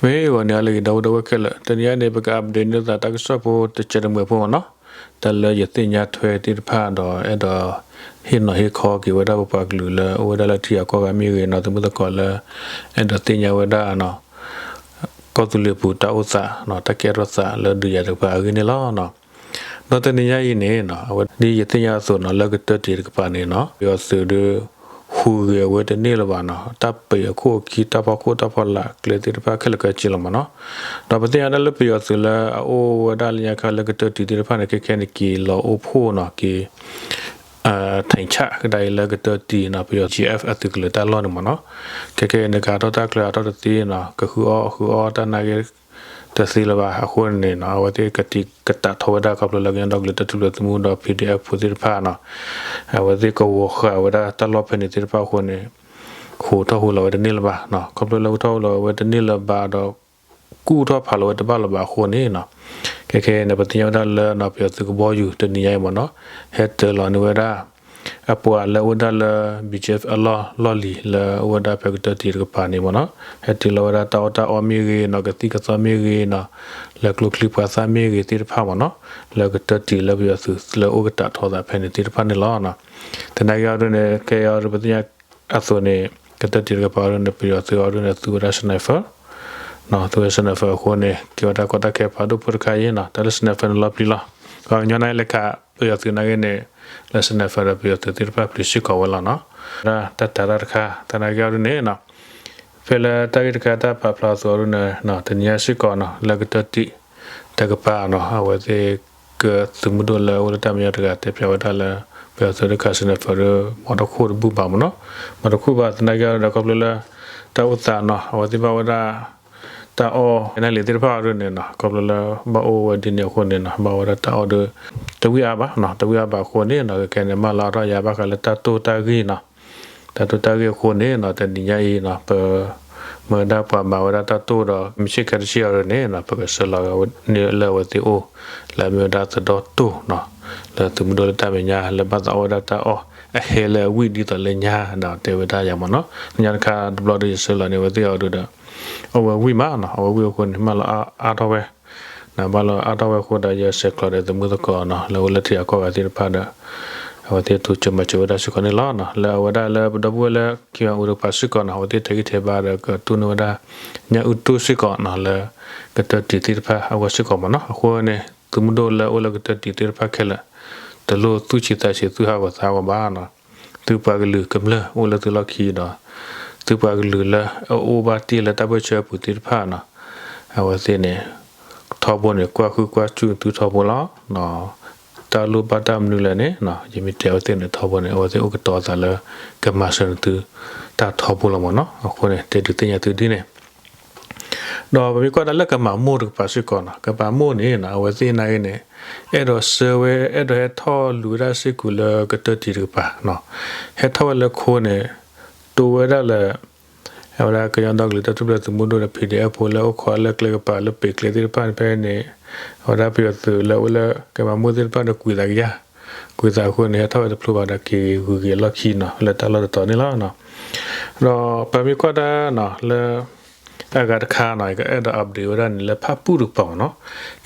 မ့ၢ်ဂီၤန့ၣ် အလၢဂ့ၤ ဒီပုၢ်ဝဲၢ်ခဲလၢာ်, တနံၤအံၤန့ၣ် ပက update န့ၢ်သးတၢ်ကစီၣ်ဖိတစဲးတမှဲၤဖိမ့ၢ်နီၤ, တၢ်လၢယသ့ၣ်ညါထွဲသ့ၣ်တဖၣ်ဒီး အဲၣ်ဒိးဟ့ၣ်နီၤဟ့ၣ်ခီက့ၤဝဲဒၣ်ပပှၤကလုာ်လၢအိၣ်ဝဲဒၣ်လၢထံဂၤကီၢ်ဂၤမ့ၢ်ဂ့ၤနီၤ, သမုသကိးလၢ အဲၣ်ဒိးသ့ၣ်ညါဝဲဒၣ် ကီၢ်သူလ့ၤပူၤတၢ်အိၣ်သးနီၤ, တၢ်ကဲထီၣ်သးလၢဒုးယၤတကပၤအဂ့ၢ်န့ၣ်လီၤ. ဒီးတနံၤညါအံၤန့ၣ်နီၤ, အဝဲဒ်ယသ့ၣ်ညါအသိးနီၤ, လၢကတၢၢ်တံၢ်တကပၤန့ၣ်နီၤ, ပယီၤသုးဒုး ဟူးဂဲၤဝဲတန့ၢ်လၢၤဘၣ်နီၤ, တၢ်ပယီၤခိၣ်ခံ တၢ်ဖီခိၣ်တၢ်ဖီလာ် ကျဲသ့ၣ်တဖၣ်ခဲလၢာ်ခဲဆ့လီၤမ့ၢ်နီၤ. ဒီးပသ့ၣ်ညါဒၣ်လၢပယီၤသုးလၢအအိၣ်ဝဲဒၣ်လၢညါခါလၢကတၢၢ်တံၢ်သ့ၣ်တဖၣ်န့ၣ် ခဲခဲန့ၣ်က့ၤလီၤအိၣ်ဖှိၣ်နီၤ, က့ၤ ထံဆၣ်ကဒါအံၤလၢကတၢၢ်တံၢ်နီၤ, ပယီၤ GF အသုးကလၢၤတၢ်လီၢ်န့ၣ်မ့ၢ်နီၤ, ခဲခဲအံၤန့ၣ် ကဟးထီၣ်တၢ်ကျၢၤဟးထီၣ်တသ့နီၤ, ကဃုအီၣ်ဃုအီတၢ်နာ်က့ တသ့လၢၤဘၣ်အဃိန့ၣ်နီၤ, အဝဲသ့ၣ်ကတံာ်ကတာ်ထီၣ်ဝဲဒၣ်ခီဖျိလၢကညီဒီကလုာ်တၢ်ထူၣ်ဖျဲးသုးမုၢ်ဒိၣ် PDF ဖိသ့ၣ်တဖၣ်နီၤ, အဝဲသ့ၣ်ကဝီၤဃာ်ဝဲဒၣ်တၢ်လီၢ်ဖဲန့ၣ်သ့ၣ်တဖၣ်အဃိန့ၣ် ဟူးထီၣ်ဟူးလီၤဝဲတန့ၢ်လၢၤဘၣ်နီၤ, ခီဖျိလၢဟူးထီၣ်ဟူးလီၤဝဲတန့ၢ်လၢၤဘၣ်ဒီး ကူၣ်ထီၣ်ဖးလီၤဝဲတဘၣ်လၢၤဘၣ်အဃိန့ၣ်နီၤ, ခဲခဲအံၤန့ၣ် ပသ့ၣ်ညါဝဲဒၣ်လၢနီၤ ပယီၤသုးကဘီယူၤတနံၤညါအံၤမ့ၢ်နီၤ, ဟဲတၢၤလီၤန့ၢ်ဝဲဒၣ် အပှၤလၢအိၣ်ဝဲဒၣ်လၢ BGF အလီၢ်လီၢ်လံၤလၢအိၣ်ဝဲဒၣ်ဖဲကတၢၢ်တံၢ်တကပၤန့ၣ်မ့ၢ်နီၤ, ဟဲတုၤလီၤဝဲဒၣ်တၢ်အီၣ်တၢ်အီမ့ၢ်ဂ့ၤနီၤ, ကသံၣ်ကသီမ့ၢ်ဂ့ၤနီၤ, လၢကျိချံမျိာ်သၣ်မ့ၢ်ဂ့ၤသ့ၣ်တဖၣ်မ့ၢ်နီၤ, လၢကတၢၢ်တံၢ်လၢပယီၤသုးလၢအိၣ်ကတာ်ထီၣ်သးဖဲန့ၣ်သ့ၣ်တဖၣ်န့ၣ်လီၤ. သနာ်က့အီၤဒ်န့ၣ် ခဲအံၤအီၤဒ်ပသ့ၣ်ညါအသိးန့ၣ် ကတၢၢ်တံၢ်တကပၤအီၤဒ်န့ၣ် ပယီၤသုးအီၤဒ်န့ၣ် သူဝဲဒၣ် sniper နီၤ, သူဝဲ sniper အဃိန့ၣ် ကဲဝဲဒၣ်ကီၢ်တၢ်ခဲဖးဒိၣ်ဖိတခါအံၤနီၤ, တၢ်လၢ sniper န့ၣ်လီၤပျံၤလီၤ, ကညီနါလဲၤခး ပယီၤသုးနာ်က့န့ၣ် လၢ sniper ဒီးပယီၤသုးသ့ၣ်တဖၣ်ပျံၤစ့ၢ်ကီးဝဲလီၤနီၤ, တၢ်တၢ်တၢ်တခါ သနာ်က့အီၤဒ်န့ၣ်နီၤ, ဖဲလၢတၢ်ဂ့ၢ်တခါတၢ်ပာ်ဖျါအသိးအီၤဒ်န့ၣ် တနံၤညါစ့ၢ်ကီးနီၤ လၢကတၢၢ်တံၢ်တကပၤနီၤ အဝဲသ့ၣ် ကသုးမုၢ်ဒိၣ်လၢအိၣ်လၢတၢ်မဲာ်ညါတဂၤတဲဖျါဝဲဒၣ်လၢ ပယီၤသုးတခါ sniper ဒီး မီတခိၣ်တဘူၣ်ဘၣ်မ့ၢ်နီၤ, မီတခိၣ်ဘၣ်သနာ်က့အီၤဒီးခီဖျိလၢ တၢ်အိၣ်သးနီၤ အဝဲသ့ၣ်ဘၣ်ဝဲဒၣ် တၢ်အီၣ် နၢ်လံၤသ့ၣ်တဖၣ်အီၤဒ်န့ၣ်နီၤ ခီဖျိလၢ ဘၣ်အိၣ်ဝဲဒ်န့ၣ်အဃိန့ၣ်နီၤ ဘၣ်ဝဲဒၣ်တၢ်အီၣ်ဒီး တဝံၣ်အါဘၣ်နီၤ တဝံၣ်အါဘၣ်အဃိန့ၣ်နီၤ ခဲခဲန့ၣ် မၢလီၤအါထီၣ်ယၤဘၣ်ဃးလၢတၢ်တိၢ်တၢ်ဂ့ၢ်နီၤ တၢ်တိၢ်တၢ်ဂ့ၢ်အဃိန့ၣ်နီၤ တနံၤညါအံၤနီၤ ပ မ့ၢ်ဝဲဒၣ်ပှၤမၤဝဲဒၣ်တၢ်တိၢ်ဒီး မုၢ်ဆ့ၣ်ခဲတဆ့အီၤဒ်န့ၣ်နီၤ ပကဆှၢလီၤန့ၢ်လၢအဝဲသ့ၣ်အိၣ် လၢအမ့ၢ်ဝဲဒၣ်သဒီတိၢ်နီၤ လၢသုးမုၢ်ဒိၣ်လၢတၢ်မဲာ်ညါ လၢဘၣ်သးအီၣ်ဝဲဒၣ်တၢ်အီၣ် အဟဲလၢအဝံၣ်ဒ်သိးလၢညါဒီးတဲဝဲဒၣ်ယၤမ့ၢ်နီၤ ညါတခါတဘျီဒီးယဆှၢလီၤန့ၢ်အဝဲသ့ၣ်အီၤဒ်ဒီး အီၣ်ဝဲဝံၣ်မးနီၤ အီၣ်ဝဲဝံၣ်အဃိန့ၣ် မၢလီၤအါထီၣ်ဝဲ နဘၣ်လီၤအါထီၣ်ဝဲအဃိဒီး ယဆဲးကျိးဒီးသုးမုၢ်သကိးနီၤ လၢအိၣ်လၢထံဂၤကီၢ်ဂၤသ့ၣ်တဖၣ်ဒီး အဝဲသ့ၣ်တိစၢၤမၤစၢၤဝဲဒၣ်စ့ၢ်ကီးန့ၣ်လီၤ. လၢအဝဲဒၣ်လၢပဒီပုၢ်ဝဲၢ်လၢ ခံဂၤအူတကပၤစ့ၢ်ကီးနီၤ အဝဲသ့ၣ်ထဲးဂံၢ်ထဲးဘါဒီးကတူၢ်န့ၢ်ဝဲဒၣ် ညၣ်အုၣ်တူၢ်စ့ၢ်ကီးနီၤ လၢကတၢၢ်တံၢ်သ့ၣ်တဖၣ်အဂီၢ်စ့ၢ်ကီးမ့ၢ်နီၤ. အဃိန့ၣ် သုးမုၢ်ဒိၣ်လၢအိၣ်လၢကတၢၢ်တံၢ်သ့ၣ်တဖၣ်ခဲလၢာ် တလိၣ်သူၣ်ဆံးသးဆံး သူၣ်ဟးဂီၤသးဟးဂီၤဘၣ်နီၤ သုပှၤကလုာ်ကမျၢၢ်အိၣ်လၢသုလီၢ်ခံဒီး သုပှၤကလုာ်လၢအအိၣ်ဘၣ်တ့ၢ်လၢတၢ်ပၢၢ်ဆၢအပူၤသ့ၣ်တဖၣ်နီၤ အဝဲသ့ၣ်န့ၣ် ထီဘိန့ၣ် ကွၢ်ဃုကွၢ်စူၣ်သုထီဘိလီၤ. တၢ်လိၣ်ဘၣ်တၢ်မနုၤလဲၣ်န့ၣ် ယမ့ၢ်တဲအဝဲသ့ၣ်န့ၣ် ထီဘိန့ၣ် အဝဲသ့ၣ်အိၣ်ကတီၤသးလၢ ကမၤစၢၤနသု တၢ်ထီဘိလီၤမ့ၢ်နီၤ. အဃိန့ၣ် တဲဒုးသ့ၣ်ညါသုဒ်န့ၣ် ဒီးပမ့ၢ်ကွၢ်ဒၣ်လၢကမၤမိၢ်တကပၤစ့ၢ်ကီးနီၤ ကမၤမိၢ်န့ၣ်နီၤ အဝဲသ့ၣ်နာ်ဂ့ၤန့ၣ် အဲၣ်ဒိးဆှၢဝဲ အဲၣ်ဒိးဟဲထီၣ်လူၤဝဲဒၣ်စ့ၢ်ကီးလၢကတၢၢ်တံၢ်တကပၤနီၤ ဟဲထီၣ်ဝဲလၢခိန့ၣ် တိဝဲဒၣ်လၢ အဝဲဒၣ်ကညီဒီကလုာ်တၢ်ထူၣ်ဖျဲးသုးမုၢ်ဒိၣ်ဒီး PDF ဖိလၢအိၣ်ခိးလၢကျဲကပၤလၢပှ့ၤကျဲသ့ၣ်တဖၣ်န့ၣ်ဖဲန့ၣ် အဝဲဒၣ်ပယီၤသုးလၢအအိၣ်လၢကမၤမိၢ်သ့ၣ်တဖၣ်န့ၣ် ကွံာ်သးကယၤ ကွံာ်သးအဃိန့ၣ် ဟဲထီၣ်ဝဲတဖျိဘၣ်ဒီးက့ၤဂုၤက့ၤအလီၢ်ခံနီၤ လၢတၢ်လီၢ်တတီၤန့ၣ်လီၤ. ဒီးပမ့ၢ်ကွၢ်ဒၣ်နီၤလၢ အဂၤတခါနီၤ ယကအဲၣ်ဒိး update ဝဲဒၣ်န့ၣ်လၢဖၣ်ပူၣ်တကပၤမ့ၢ်နီၤ.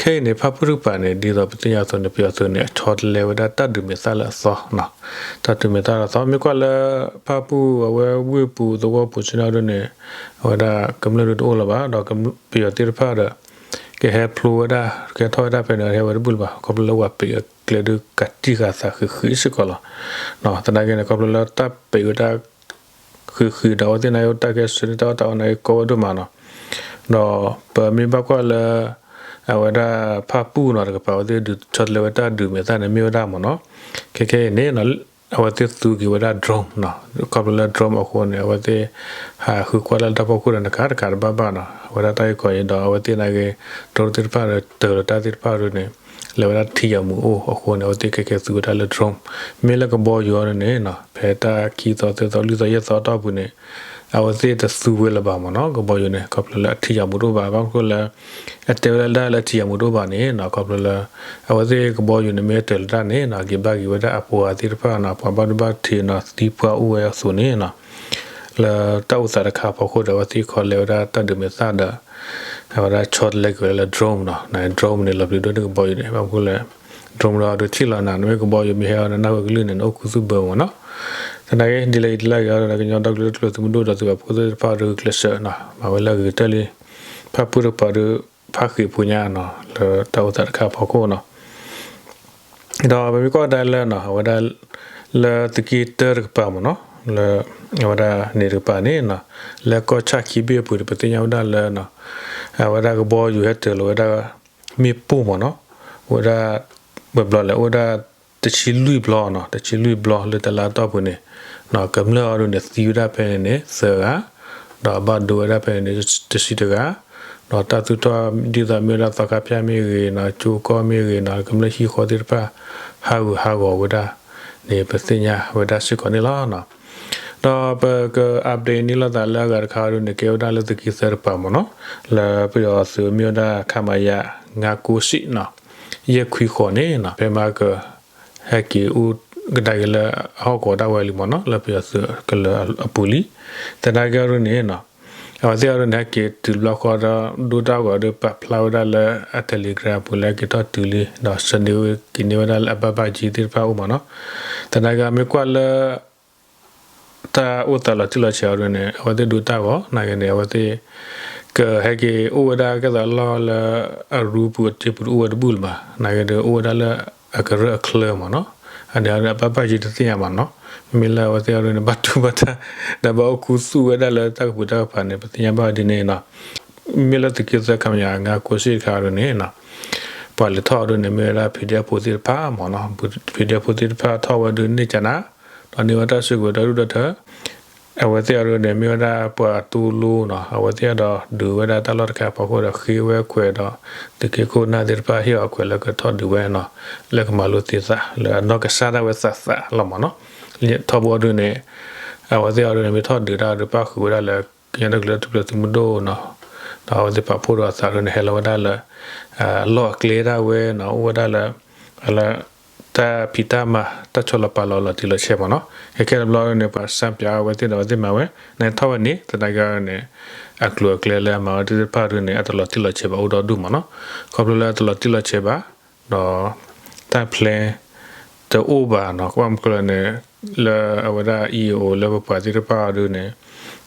ခဲအံၤန့ၣ် ဖၣ်ပူၣ်တကပၤန့ၣ် ဒ်သိးပသ့ၣ်ညါအသိးန့ၣ် ပယီၤသုးန့ၣ် အဆီတလဲဝဲဒၣ်တၢ်ဒုးမဲာ်သၣ်လၢအသီနီၤ. တၢ်ဒုးမဲာ်သၣ်လၢအသီ မ့ၢ်ကွၢ်လၢဖၣ်ပူၣ်အဝဲဝ့ၢ်ပူၤသဝီပူၤဆ့ၣ်နီၤဒ်န့ၣ် အဝဲဒၣ်ကမျၢၢ်ဒုးတအိၣ်လၢၤဘၣ် ဒီးပယီၤသ့ၣ်တဖၣ်ဒီး ကဟဲဖျိဝဲဒၣ် ကဟဲထီၣ်ဝဲဒၣ်ဖဲန့ၣ် ဟဲဝဲတဘူၣ်လၢၤဘၣ် ခီဖျိလၢဝဲပှ့ၤအကျဲဒုးကးတံၢ်ဃာ်သးဃံးဃံးစ့ၢ်ကီးလီၤ. သနာ်က့န့ၣ် ခီဖျိလၢတၢ်ပှ့ၤဝဲဒၣ် ဃံးဃံးဒီး အဝဲသ့ၣ်နာ်က့ တၢ်ကဲဆၢန့ၢ်တၢ်အီၣ်တၢ်အီနာ်က့ ကီဝဲဒိၣ်မးနီၤ. ဒီးပမ့ၢ်ဘၣ်ကွၢ်လၢ အဝဲဒၣ်ဖၣ်ပူၣ်နီၤတကပၤ အဝဲသ့ၣ်ဒုး ဆီတလဲဝဲတၢ်ဒုးမဲာ်သၣ်န့ၣ် မ့ၢ်ဝဲဒၣ်မ့ၢ်နီၤ. ခဲခဲအံၤန့ၣ် အဝဲသ့ၣ်သူက့ၤဝဲဒၣ် drone နီၤ. ခီဖျိလၢ drone အဃိန့ၣ် အဝဲသ့ၣ်ဟးဃုကွၢ်လၢတၢ်ဖီခိၣ်ဒီး နကးတကးတဘၣ်ဘၣ်နီၤ. အဝဲဒၣ်တၢ်ဂ့ၢ်ကီအံၤဒီး အဝဲသ့ၣ်နာ်က့ drone သ့ၣ်တဖၣ်ဒီး တၢၤလီၤတၢ်သ့ၣ်တဖၣ်ဒ်န့ၣ် လဲၤဝဲဒၣ်ထံယၤမူးအိၣ်အဃိန့ၣ် အဝဲသ့ၣ်ခဲခဲသူဝဲဒၣ်လၢ drone မ့ၢ်လၢကဘီယူၤအီၤန့ၣ်နီၤ ဖဲတၢ်ခံသီသၢသီလွံၢ်သီယဲၢ်သီအတီၢ်ပူၤန့ၣ် အဝဲသ့ၣ်တသူဝဲလၢၤဘၣ်မ့ၢ်နီၤ ကဘီယူၤန့ၣ် ခီဖျိလၢအထံယၤမူးတအိၣ်ဘၣ် ဘၣ်မနုၤဃိလၢ အတဲဝဲဒၣ်လၢအထံယၤမူးတအိၣ်ဘၣ်န့ၣ်နီၤ ခီဖျိလၢ အဝဲသ့ၣ်ကဘီယူၤန့ၣ် မ့ၢ်တၢၤလီၤတၢ်န့ၣ်နီၤ က့ၤဘၣ်က့ၤဝဲဒၣ်အပှၤသ့ၣ်တဖၣ်နီၤ ပှၤဘၣ်ဒိဘၣ်ထံးနီၤ သံပှၢ်အိၣ်ဝဲအသိးန့ၣ်နီၤ လၢတၢ်အိၣ်သးတခါအဖီခိၣ်ဒီး အဝဲသ့ၣ်ခီလဲဝဲဒၣ်တၢ်ဒုးမဲာ်သၣ်ဒီး အဝဲဒၣ်ဆီတလဲက့ၤဝဲဒၣ်လၢ drone နီၤ, န drone န့ၣ် လီၤပျံၤဒိၣ်န့ၢ်ကဘီယူၤန့ၣ် ဘၣ်မနုၤလဲၣ် drone ဒီးဒုးထံၣ်လီၤနၤ နမ့ၢ်ကဘီယူၤမ့ၢ်ဟဲအီၤနနၢ်ဟူကလုၢ်န့ၣ် နအိၣ်ခူသူၣ်ဘၢမးနီၤ. သနာ်က့ ဒ်လဲၣ်ဂ့ၤဒ်လဲၣ်ဂ့ၤအီၤဒီး ကညီဒီကလုာ်တၢ်ထူၣ်ဖျဲးသုးမုၢ်ဒိၣ်ဒီးသုးပာ်ဖှိၣ်သ့ၣ်တဖၣ်ဒီးဂုာ်ကျဲးစၢးနီၤ မၤဝဲလၢအဂ့ၤကတၢၢ်လံ ဖၣ်ပူၣ်တကပၤဒီး ဖၣ်ဃံးဖိညါနီၤ လၢတၢ်အိၣ်သးတခါအဖီခိၣ်နီၤ. ဒီးပမ့ၢ်ကွၢ်ဒၣ်လၢနီၤ အဝဲဒၣ် လၢသုးက့တၢတကပၤမးနီၤ လၢ အဝဲဒၣ်န့ၣ်တကပၤန့ၣ်နီၤ လၢကီၢ်ဆၣ်ခံဘ့ၣ်အပူၤန့ၣ် ပသ့ၣ်ညါဝဲဒၣ်လၢနီၤ အဝဲဒၣ်ကဘီယူၤဟဲတၢၤလီၤဝဲဒၣ် မ့ၣ်ပိၢ်မးနီၤ အိၣ်ဝဲဒၣ် ပဘျီလဲၣ် အိၣ်ဝဲဒၣ် တဆံလွံၢ်ဘျီနီၤ တဆံလွံၢ်ဘျီလၢတလါအတီၢ်ပူၤန့ၣ် ကမျၢၢ်အီၤဒုန့ၣ် သံဝဲဒၣ်ဖဲန့ၣ်န့ၣ် သၢဂၤ ဒီးအဘၣ်ဒိဝဲဒၣ်ဖဲန့ၣ်န့ၣ် တဆံတဂၤ ဒီးတၢ်သူၣ်ထီၣ်ဒ်သိးမ့ၢ်ဝဲဒၣ်သီခါဖၠၣ်မ့ၢ်ဂ့ၤနီၤ ကၠိကီၢ်မ့ၢ်ဂ့ၤနီၤ ကမျၢၢ်ဟံၣ်ဃီသ့ၣ်တဖၣ် ဟးဂူာ်ဟးဂီၤဝဲဒၣ်န့ၣ် ပသ့ၣ်ညါဝဲဒၣ်စ့ၢ်ကီးန့ၣ်လီၤ. ဒီးပက update န့ၢ်လိာ်သးလၢအဂၤတခါအီၤဒုန့ၣ် ကဲဝဲဒၣ်လၢသုးက့သၢတကပၤမးနီၤ လၢပယီၤသုးမ့ၢ်ဝဲဒၣ် ခမရ ငါးကိုးဆင့်နီၤ ယဲၢ်ခွံဃိးန့ၣ်နီၤ ဖဲမဟါက ဟဲက့ၤအိၣ်ကဒါက့ၤလၢအဟီၣ်ကဝီၤဒၣ်ဝဲလံမးနီၤ လၢပယီၤသုးကလၢၤအပူၤလံ. သနာ်က့အီၤဒုန့ၣ်နီၤ အဝဲသ့ၣ်အီၤဒုန့ၣ် ဟဲက့ၤတုၤတဘျီဃီဒီး ဒိတၢ်ဂီၤဒီးပာ်ဖျါဝဲဒၣ်လၢအ Telegram အပူၤလၢက့ၤထီၣ်တုၤလံ ဒီးဆှၢန့ၢ်က့ၤန့ၢ်ဝဲဒၣ်လၢအဘၣ်ဘၣ်ကၠံသ့ၣ်တဖၣ်အိၣ်မးနီၤ. သနာ်က့မ့ၢ်ကွၢ်လၢ တၢ်အိၣ်သးလီၤတံၢ်လီၤဆဲးအီၤဒုန့ၣ် အဝဲသ့ၣ်ဒိတၢ်ဂီၤ နာ်က့န့ၣ် အဝဲသ့ၣ် ကဟဲက့ၤအိၣ်ဝဲဒၣ်ကဲသးလီၢ်လၢ အရူပူၤအစ့ပူၤတအိၣ်ဝဲတဘူၣ်လၢၤဘၣ်. နာ်က့ဒုးအိၣ်ဝဲဒၣ်လၢအကရၢအချၢမးနီၤ. အန့ၣ်အဘၣ်ဘၣ်ကၠံတသ့ၣ်ညါမးနီၤ. မ့မ့ၢ်လၢအဝဲသ့ၣ်အီၤဒုန့ၣ် ဘၣ်တူၢ်ဘၣ်တၢ် ဒီးဘၣ်အိၣ်ခူသူၣ်ဝဲဒၣ်လၢတၢ်ကပူၤတၢ်ကပၤန့ၣ် ပသ့ၣ်ညါဘၣ်ဒ်န့ၣ်နီၤ. မ့မ့ၢ်လၢသုးက့သၢ ခမရ ငါးကိုးဆင့်တခါအီၤဒုန့ၣ် ပှၤလဲၤထီၣ်အီၤဒုန့ၣ် မ့ၢ်ဝဲဒၣ် ဖံဒဲဖိသ့ၣ်တဖၣ်မးနီၤ. ဖံဒဲဖိသ့ၣ်တဖၣ်ထီၣ်ဝဲဒုန့ၢ်ကနၤ ဒီးန့ၢ်ဝဲတၢ်စုကဝဲၤဒီဒူၣ်ဒီထၢ အဝဲသ့ၣ်အီၤဒုန့ၣ် မ့ၢ်ဝဲဒၣ်ပှၤတူၢ်လိနီၤ. အဝဲသ့ၣ်အီၤဒီးဒုးဝဲဒၣ်တၢ်လီၢ်တခါအဖီခိၣ်ဒီးဃ့ဝဲခွဲးဒီး သုးက့ခိၣ်နၢ်သ့ၣ်တဖၣ်ဟ့ၣ်အီၤခွဲးလၢကထီၣ်ဒုးဝဲနီၤ. လၢကမၤလိသ့သးလၢအနီၢ်ကစၢ်ဒၣ်ဝဲသးသးလီၤမးနီၤ. ထီဘိအီၤဒုန့ၣ် အဝဲသ့ၣ်အီၤဒုန့ၣ် မ့ၢ်ထီၣ်ဒုးတၢ်ဒုးပၣ်ဃုာ်ဝဲဒၣ်လၢ ကညီဒီကလုာ်ထူၣ်ဖျဲးသုးမုၢ်ဒိၣ်နီၤ. ဒီးအဝဲသ့ၣ်ပာ်ဖှိၣ်ဒီးအသးဒုန့ၣ် ဟဲလီၤဝဲဒၣ်လၢ အလီၢ်အကျဲဒၣ်ဝဲနီၤ. အိၣ်ဝဲဒၣ်လၢ လၢ တၢ်ဖံးတၢ်မၤ တၢ်ဆီလီၤပာ်လီၤလီၤတံၢ်လီၤဆဲးမးနီၤ. ခဲခဲတဘျီန့ၣ် ပှၤစၢ်ပၠးအဝဲသ့ၣ်ဒီးအဝဲသ့ၣ်မၤဝဲ နထီၣ်ဝဲန့ၣ် သနာ်က့န့ၣ် အကျိၤအကျဲလၢအမၤဝဲသ့ၣ်တဖၣ်ဒုန့ၣ် အတလီၤတံၢ်လီၤဆဲးဘၣ်အိၣ်ဒီဒူၣ်မးနီၤ. ခီဖျိလၢအတလီၤတံၢ်လီၤဆဲးဘၣ် ဒီး တၢ် plan တအိၣ်ဘၣ်နီၤ. ကဘၣ်မနုၤလဲၣ်န့ၣ် လၢအဝဲဒၣ် အံၤအိၣ် လၢပပှၤသ့ၣ်တဖၣ်အီၤဒုန့ၣ်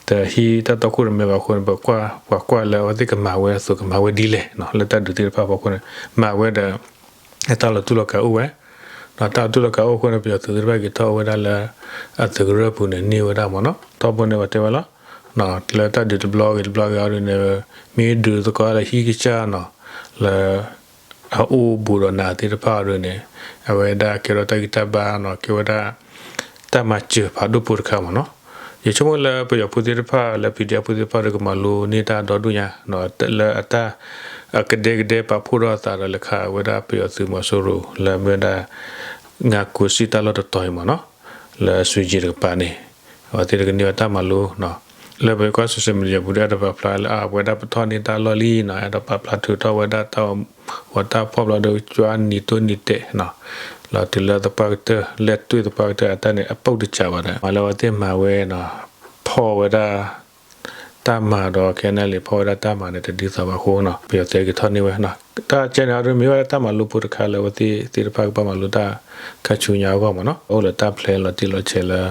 တဟံးတၢ်တီခိၣ်ရိၣ်မဲဘၣ်အဃိန့ၣ် ပကွၢ် ပှၤကွၢ်လၢအဝဲသ့ၣ်ကမၤဝဲအသိးကမၤဝဲဒ်လဲၣ်နီၤ. လၢတၢ်ဒုးသ့ၣ်တဖၣ်အဖီခိၣ်န့ၣ် မၤဝဲဒီး တၢ်လီၤတူၢ်လီၤကာ်အိၣ်ဝဲ ဒီးတၢ်လီၤတူၢ်လီၤကာ်အိၣ်အဃိန့ၣ် ပယီၤသုးသ့ၣ်တဖၣ်က့ၤထီၣ်အိၣ်ဝဲဒၣ်လၢ အသုးကရၢၢ်ပူၤန့ၣ် န့ၢ်ဝဲဒၣ်မးနီၤ. ထီဘိန့ၣ်ပှၤတဲဝဲလီၤ လၢတၢ်ဒုးတဘျီဂ့ၤတဘျီဂ့ၤအီၤဒုန့ၣ် မ့ၢ်ဒုးသကိးလၢဟံၣ်ကစၢ်နီၤ လၢ အအိၣ်ဘူးဒီးနၤသ့ၣ်တဖၣ်အီၤဒုန့ၣ် အဝဲဒၣ်ကဲထီၣ်တၢ်ဂံၢ်တၢ်ဘါနီၤ ကဲဝဲဒၣ် တၢ်မၤစၢၤဖးဒိၣ်ဖိတခါမးနီၤ. ယဆိကမိၣ်လၢပယီၤဖိသ့ၣ်တဖၣ်လၢ PDF ဖိသ့ၣ်တဖၣ်ဒီးကမၤလိန့ၢ်တၢ်ဒီဒူၣ်ညါ လၢအတၢ် အကဒဲကဒဲပာ်ဖှိၣ်ထီၣ်အသးဒီးလဲၤခးဝဲဒၣ်ပယီၤသုးမီၤစိရိၤ လၢမ့ၢ်ဝဲဒၣ် ငါးကိုးဆင့်တၢ်လီၢ်တတီၤအံၤမးနီၤ လၢ Sweetie တကပၤန့ၣ် အဝဲသ့ၣ်တကန့ၢ်ဝဲတၢ်မၤလိနီၤ လၢပကွၢ် social media ပူၤဒီး အတပာ်ဖျါလၢ အဝဲဒၣ်ပထီၣ်န့ၢ်တၢ်လီၢ်လံနီၤ အဲၣ်ဒိးပာ်ဖျါထုးထီၣ်ဝဲဒၣ်တၢ်ဂီၤတၢ်ဖီၣ်ဘျီဒီး ကၠွါနံၤတိၢ်နံၤတဲာ်နီၤ လီၤတုၤလၢသပှၢ်ကတၢၢ် လဲၤတွံၢ်သပှၢ်ကတၢၢ်အတၢ်န့ၣ် အပုၢ်တစးဘၣ်ဒီး မၤလၢအဝဲသ့ၣ်မၤဝဲနီၤ ဖီၣ်ဝဲဒၣ် တၢ်မၤဒီး ခဲန့ၣ်လံ ဖီၣ်ဝဲဒၣ်တၢ်မၤန့ၣ် တဒ်သိးဘၣ်အဃိနီၤ ပယီၤသုးက့ၤထီၣ်န့ၢ်ဝဲနီၤ တၢ်ကဲန့ၣ်အီၤဒု မ့ၢ်ဝဲဒၣ်တၢ်မၤလိဖိတခါလၢအဝဲသ့ၣ်သ့ၣ်တဖၣ်ကဘၣ်မၤလိတၢ်ခါဆူညါအဂီၢ်မးနီၤ အိၣ်လၢတၢ် plan လီၤတံၢ်လီၤဆဲးလၢ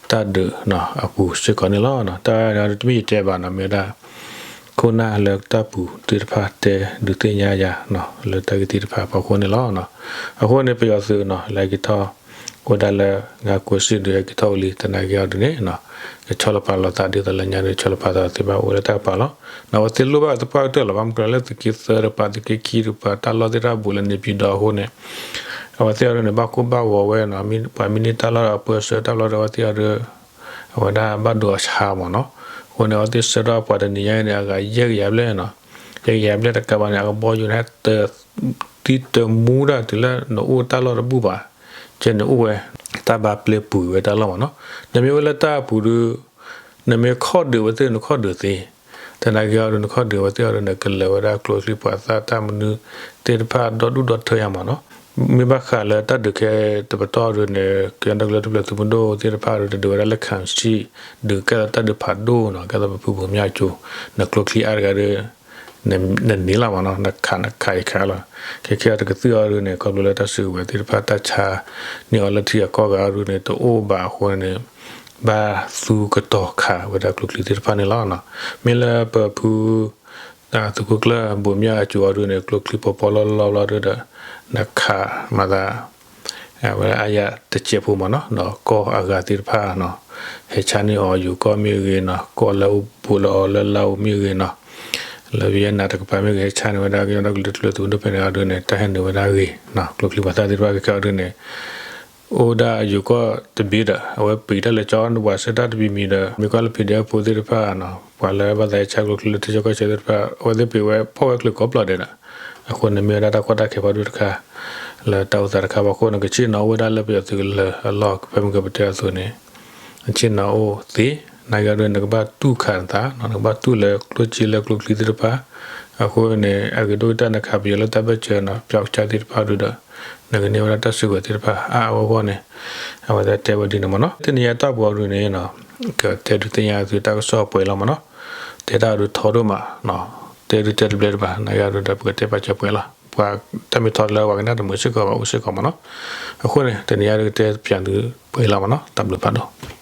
တၢ်ဒုးနီၤ အပူၤစ့ၢ်ကီးန့ၣ်လီၤ. တၢ်န့ၣ်အီၤဒု တမ့ၢ်ယတဲဘၣ်နီၤ မ့ၢ်ဝဲဒၣ် ခိၣ်နၢ်လၢတၢ်ပူၤသ့ၣ်တဖၣ်တဲဒုးသ့ၣ်ညါယၤနီၤ လၢတၢ်ဂ့ၢ်သ့ၣ်တဖၣ်အဖီခိၣ်န့ၣ်လီၤ. အဃိန့ၣ် ပယီၤသုးနီၤ လဲၤက့ၤထီၣ် အိၣ်ဝဲဒၣ်လၢ ငါးကိုးဆင့်ဒုးဟဲက့ၤထီၣ်ဝံၤလံ သနာ်က့အီၤဒုန့ၣ် ကဆီလီၤပာ်လီၤသးဒ်သိးလၢညါဒုး ဆီလီၤပာ်သးသ့ဘၣ်အိၣ်ဝဲလၢတၢ်ကပၤလီၤ. နီၤ အဝဲသ့ၣ်လိၣ်ဘၣ်သပှၢ်ကတၢၢ်လီၤ ဘၣ်မနုၤလဲၣ် လၢသုးက့သၢတကပၤ သုးက့ခံတကပၤ တၢ်လီၢ်သ့ၣ်တဖၣ်ဘူးလၢန့ၣ်ပံၤဒီးအဃိန့ၣ် အဝဲသ့ၣ်အီၤဒုန့ၣ် ဘၣ်ကိၢ်ဘၣ်ဂီၤဝဲနီၤ ပှၤမ့ၢ်န့ၢ်တၢ်လီၢ်ဒီးအပၢဆှၢတၢ်လီၢ်ဒီးအဝဲသ့ၣ်အီၤဒု အဝဲဒၣ်ဘၣ်ဒိအဆါမးနီၤ. အဃိန့ၣ် အဝဲသ့ၣ်ဆှၢထီၣ်ပှၤတနံၤညါအံၤန့ၣ် အဂၤယဲၢ်ကယၤဘျဲၣ်နီၤ ယဲၢ်ကယၤဘျဲၣ်တကးဘၣ်န့ၣ် အကဘီယူၤန့ၣ် ဟဲတ သံတမူတၢ်တုၤလၢနအိၣ်တၢ်လီၢ်တဘူၣ်ဘၣ်, ကဲနအိၣ်ဝဲ တၢ်ဘၣ်ပျဲပူၤဝဲတၢ်လီၢ်မးနီၤ. နမ့ၢ်အိၣ်လၢတၢ်အပူၤဒီး နမ့ၢ်ခီၣ်ဒုးဝဲသ့ၣ် နခီၣ်ဒုးသ့, သနာ်က့အီၤဒီး နခီၣ်ဒုးဝဲသ့ၣ်အီၤဒီး နကလၢၤဝဲဒၣ်ကျိချံမျိာ်သၣ်တၢ်မနုၤသ့ၣ်တဖၣ်ဒီဒူၣ်ဒီထၢယၤမးနီၤ. မ့ၢ်ဘၣ်ဃးလၢတၢ်ဒုးခဲတပတီၢ်ဒီးန့ၣ် ကညီဒီကလုာ်တၢ်ထူၣ်ဖျဲးသုးမုၢ်ဒိၣ်သ့ၣ်တဖၣ်ဒီး တဒုးဝဲဒၣ်လၢ ခၣ်စံၣ် ဒုးကဲသိးတၢ်ဒုးဖးဒိၣ်နီၤ, ကဲသိးပဖုဘိမၠၣ်ကၠိ နကျိချံအါတဂၤဒီး နန့ၢ်လီၤမးနီၤ, နခးနခးယခးလီၤ. ခဲခဲအံၤတကသုၣ်အီၤဒုန့ၣ် ခီဖျိလၢတၢ်စုကဝဲၤသ့ၣ်တဖၣ် တၢ်ဆါန့ၢ်အီၤလၢထံဂၤကီၢ်ဂၤအံၤဒုန့ၣ် တအိၣ်ဘၣ်အဃိန့ၣ် ဘၣ်သူကတီၤခးဝဲဒၣ်ကျိချံသ့ၣ်တဖၣ်န့ၣ်လီၤ. မ့ၢ်လၢပဖု သုးခိၣ်ကျၢၢ်ဘိးမၠၣ်အစိၤအံၤဒုန့ၣ် ကျိချံပီၤပီၤလီၢ်လီၢ်ဘျီဒုဒီး နခးမၤသး ဝဲဒၣ်အါယၤတစဲးဖိမးနီၤ, ဒီးကီၢ်အဂၤသ့ၣ်တဖၣ်နီၤ, ဟဲဆါန့ၢ်အီၤယိၤကီၢ်မ့ၢ်ဂ့ၤနီၤ, ကီၢ်လၢအိၣ်ဘူးလၢအီၤလၢလါအိၣ်မ့ၢ်ဂ့ၤနီၤ, လၢ Vietnam တကပၤမ့ၢ်ဂ့ၤ ဟဲဆါန့ၢ်ဝဲဒၣ်ကညီဒီကလုာ်တၢ်ထူၣ်ဖျဲးသုးမုၢ်ဒိၣ်ဖဲန့ၣ်အံၤဒုန့ၣ် တၢ်ဟဲနုာ်ဝဲဒၣ်ဂ့ၤနီၤ, ကျိချံပှၤသၣ်သ့ၣ်တဖၣ်ခဲခဲအံၤဒုန့ၣ် အိၣ်ဒၣ်ယိၤကီၢ်တဘ့ၣ်ဒီး အဝဲပံးတၢ်လၢကၠီဝးစၢၤတၢ်တမံၤမံၤဒီး မ့ၢ်ကွၢ်လၢ PDF ဖိသ့ၣ်တဖၣ်နီၤ, ပှၤလၢဘၣ်သးဟဲဆါကျိချံလၢထံဆၢကီၢ်ဆၢသ့ၣ်တဖၣ် အဝဲသ့ၣ်ပံးဝဲဖီၣ်ဝဲချုးကိးဖျၢၣ်ဒဲးဒီး အဃိန့ၣ်မ့ၢ်ဝဲဒၣ်တၢ်ကီတၢ်ခဲဖးဒိၣ်တခါ လၢတၢ်အိၣ်သးတခါဘၣ်အဃိန့ၣ် ကဆ့ၣ်နီၤအိၣ်ဝဲဒၣ်လၢပယီၤသုးကလၢၤအလီၢ် ဖဲမ့ၢ်ကပတဲအသိးန့ၣ် ကဆ့ၣ်နီၤအိၣ်သ့, နာ်က့အံၤဒုန့ၣ် နကဘၣ်တူၢ်ခးနသးနီၤ, နကဘၣ်တူၢ်လၢကျိၣ်စ့လၢကျိချံသ့ၣ်တဖၣ်, အဃိန့ၣ် အဂ့ၤဒိၣ်ကတၢၢ်နခးပယီၤလၢတၢ်ဘၢၣ်စၢၤနီၤ, ပျီကစၢ်သ့ၣ်တဖၣ်ဒုဒီး နကန့ၢ်ဝဲဒၣ်တၢ်စုကဝဲၤသ့ၣ်တဖၣ်အါအါဂီၢ်ဂီၢ်န့ၣ် အဝဲဒၣ်တဲဝဲဒ်န့ၣ်မးနီၤ. တနံၤအံၤတၢ်ပူၤအံၤဒုန့ၣ် ကတဲဒုးသ့ၣ်ညါသုတၢ်ကစီၣ်ပှဲၤလီၤမးနီၤ, တဲတၢ်အံၤဒုထီဒိၣ်မး, တဲဒုးတဲတဘျဲတဘၣ် နာ်က့အံၤဒုဒီး ပကတဲပာ်စၢၤပှဲၤလီၤ, ပှၤတၢ်မ့ၢ်ထီလၢပှၤကနၣ်တမုာ်စ့ၢ်ကီးဘၣ် အိၣ်စ့ၢ်ကီးမးနီၤ. အဃိန့ၣ် တနံၤအံၤဒုကတဲပၠးသုပှဲၤလီၤမးနီၤ, တၢ်ဘျုးဖးဒိၣ်